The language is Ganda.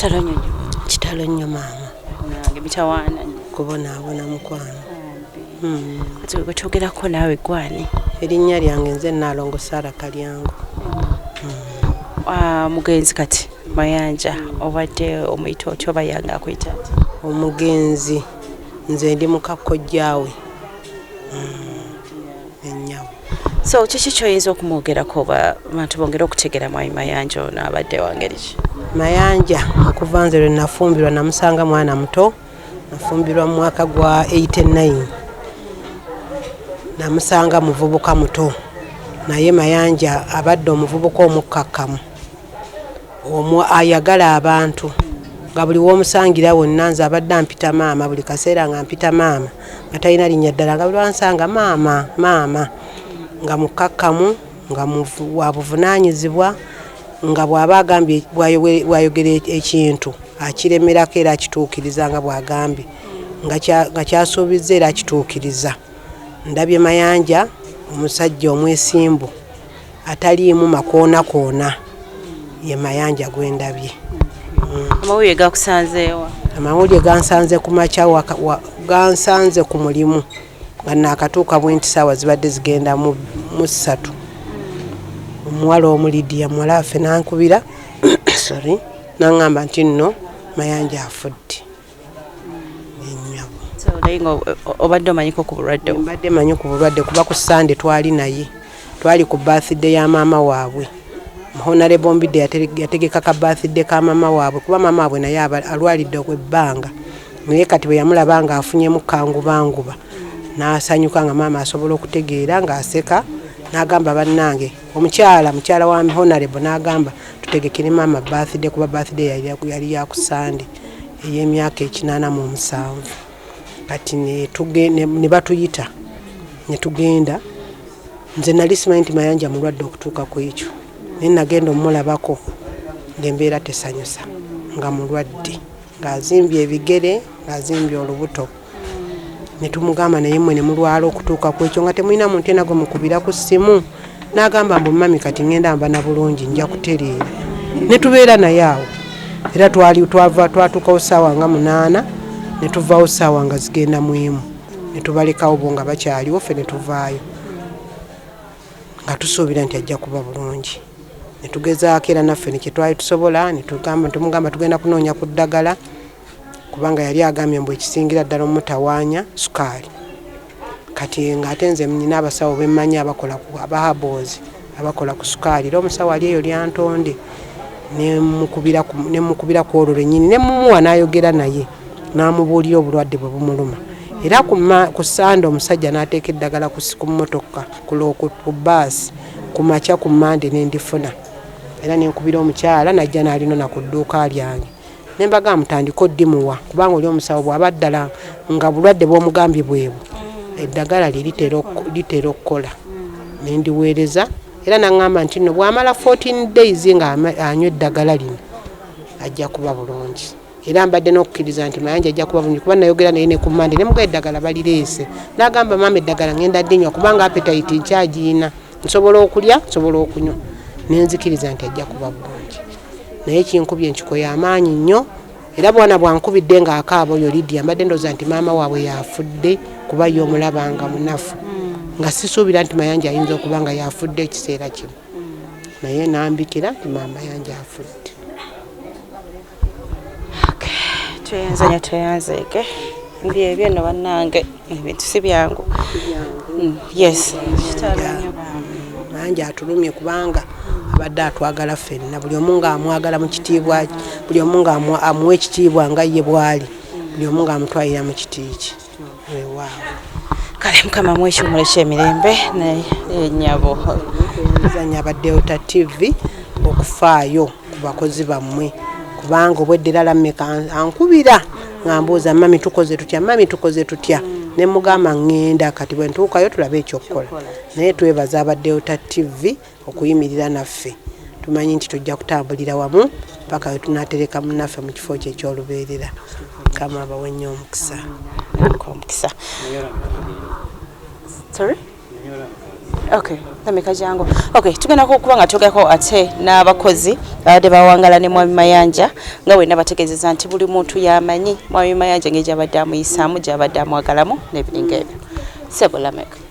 Kitalo nnyo nnyo. Kitalo nnyo maama. Nange mitawaana nnyo. Kubonaabona mukwano. Kati bwe twogerako naawe gwani? Erinnya lyange nze Nnaalongo Sarah Kalyango. Mugenzi kati Mayanja obadde omuyita otya oba yange akuyita atya? Omugenzi nze ndi muka kojjaawe. Ennyabo. So kiki kyoyinza okumwogerako oba abantu bongere okutegeera mwami Mayanja ono abadde wangeri ki? Mayanja okuva nze lwe nafumbirwa namusanga mwana muto, nafumbirwa mu mwaka gwa 89. Namusanga muvubuka muto, naye Mayanja abadde omuvubuka omukkakkamu, ayagala abantu, nga buli w'omusangira wonna nze abadde ampita maama, buli kaseera nga mpita maama, nga talina linnya ddala, nga buli wansanga maama maama, nga mukkakkamu, nga wa buvunaanyizibwa, nga bw'aba agambye bw'ayogera ekintu akiremerako era akituukiriza nga bw'agambye, nga kyasuubizza era akituukiriza. Ndabye Mayanja omusajja omwesimbu ataliimu makoonakoona, ye Mayanja gwe ndabye. Amawulire gakusanzeewa? Amawulire gansanze ku makya, gansanze ku mulimu nga naakatuuka bwe nti ssaawa zibadde zigenda mu 3. Omuwala omu Lydia muwala waffe n'ankubira, sorry, n'aŋŋamba nti nno Mayanja afudde. Ennyabo. So naye nga obadde omanyiko ku bulwadde? Mbadde manyi ku bulwadde kuba ku Sande twali naye, twali ku birthday ya maama waabwe. Honorable Mbidde yategeka ka birthday ka maama waabwe kuba maama waabwe naye alwalidde ebbanga, naye kati bwe yamulaba nga afunyemu kangubanguba n'asanyuka nga maama asobola okutegeera ng'aseka, n'agamba bannange omukyala, mukyala wa Honorable n'agamba tutegekere maama birthday kuba birthday yali ya ku Sande ey'emyaka 87. Kati ne batuyita ne tugenda. Nze nali simanyi nti Mayanja mulwadde okutuuka ku ekyo, naye nagenda omulabako ng'embeera tesanyusa, nga mulwadde, ng'azimbye ebigere, ng'azimbye olubuto. Ne tumugamba naye mmwe ne mulwala okutuuka ku ekyo nga temulina muntu yenna gwe mukubira ku ssimu? N'agamba mbu mami kati ngenda mba na bulungi, nja kutereera. Ne tubeera naye awo era twatuukawo ssaawa nga 8, ne tuvaawo ssaawa nga zigenda mu 1, ne tubalekawo bo nga bakyaliwo, ffe ne tuvaayo nga tusuubira nti ajja kuba bulungi. Ne tugezaako era naffe ne kye twali tusobola, ne tumugamba tugenda kunoonya ku ddagala, kubanga yali agambye mbu ekisingira ddala omutawaanya sukaali. Kati ng'ate nze nnina abasawo be mmanyi abakola ku aba herbals, abakola ku sukaali, era omusawo ali eyo Lyantonde ne mukubira ku olwo lwennyini, ne mumuwa n'ayogera naye, n'amubuulira obulwadde bwe bumuluma. Era ku Sande omusajja n'ateeka eddagala ku mmotoka, ku bbaasi, ku makya ku Mmande ne ndifuna. Era ne nkubira omukyala n'ajja n'alinona ku dduuka lyange. Ne mbagamba mutandike oddimuwa, kubanga oli omusawo bw'aba ddala nga bulwadde bw'omugambye bwebwo, eddagala lye litera okukola. Ne ndiweereza era n'aŋŋamba nti nno bw'amala 14 days nga anywa eddagala lino ajja kuba bulungi. Era mbadde n'okukkiriza nti Mayanja ajja kuba bulungi kuba nayogera naye ne ku Mmande ne mugamba eddagala balireese. N'agamba maama eddagala ngenda ddinywa kubanga appetite nkyagiyina, nsobola okulya, nsobola okunywa. Ne nzikiriza nti ajja kuba bulungi. Naye kinkubye enkiko y'amaanyi nnyo, era bwana bwankubidde ng'akaaba oyo Lydia, mbadde ndowooza nti maama waabwe yafudde kuba ye omulaba nga munafu, nga sisuubira nti Mayanja ayinza okuba nga yafudde ekiseera kino, naye nambikira nti maama Mayanja afudde. Tweyanze nnyo, tweyanzeeke. Byebyo nno bannange, ebintu si byangu. Yes. Mayanja atulumye kubanga abadde atwagala ffenna, buli omu ng'amwagala mu kitiibwa, buli omu ng'amuwa ekitiibwa nga ye bw'ali, buli omu ng'amutwalira mu kiti kye. Weewaawo. Kale Mukama amuwe ekiwummulo eky'emirembe naye ennyabo. Nzanya aba Delta TV okufaayo ku bakozi bammwe, kubanga obwedda era Lameka ankubira nga mbuuza mami tukoze tutya, mami tukoze tutya, ne mugamba ŋŋenda kati bwe ntuukayo tulabe ekyokukola. Naye twebaza aba Delta TV okuyimirira naffe, tumanyi nti tujja kutambulira wamu paka we tunaatereka munnaffe mu kifo kye eky'olubeerera. Mukama abawe nnyo omukisa. Omukisa. Sorry? Okay, Lameka jangu. Okay, tugenda kuba nga twogerako ate n'abakozi abadde bawangala ne Mwami Mayanja, nga wenna bategeezeza nti buli muntu yamanyi Mwami Mayanja engeri gy'abadde amuyisaamu, gy'abadde amwagalamu n'ebiringa ebyo. Sebo Lameka.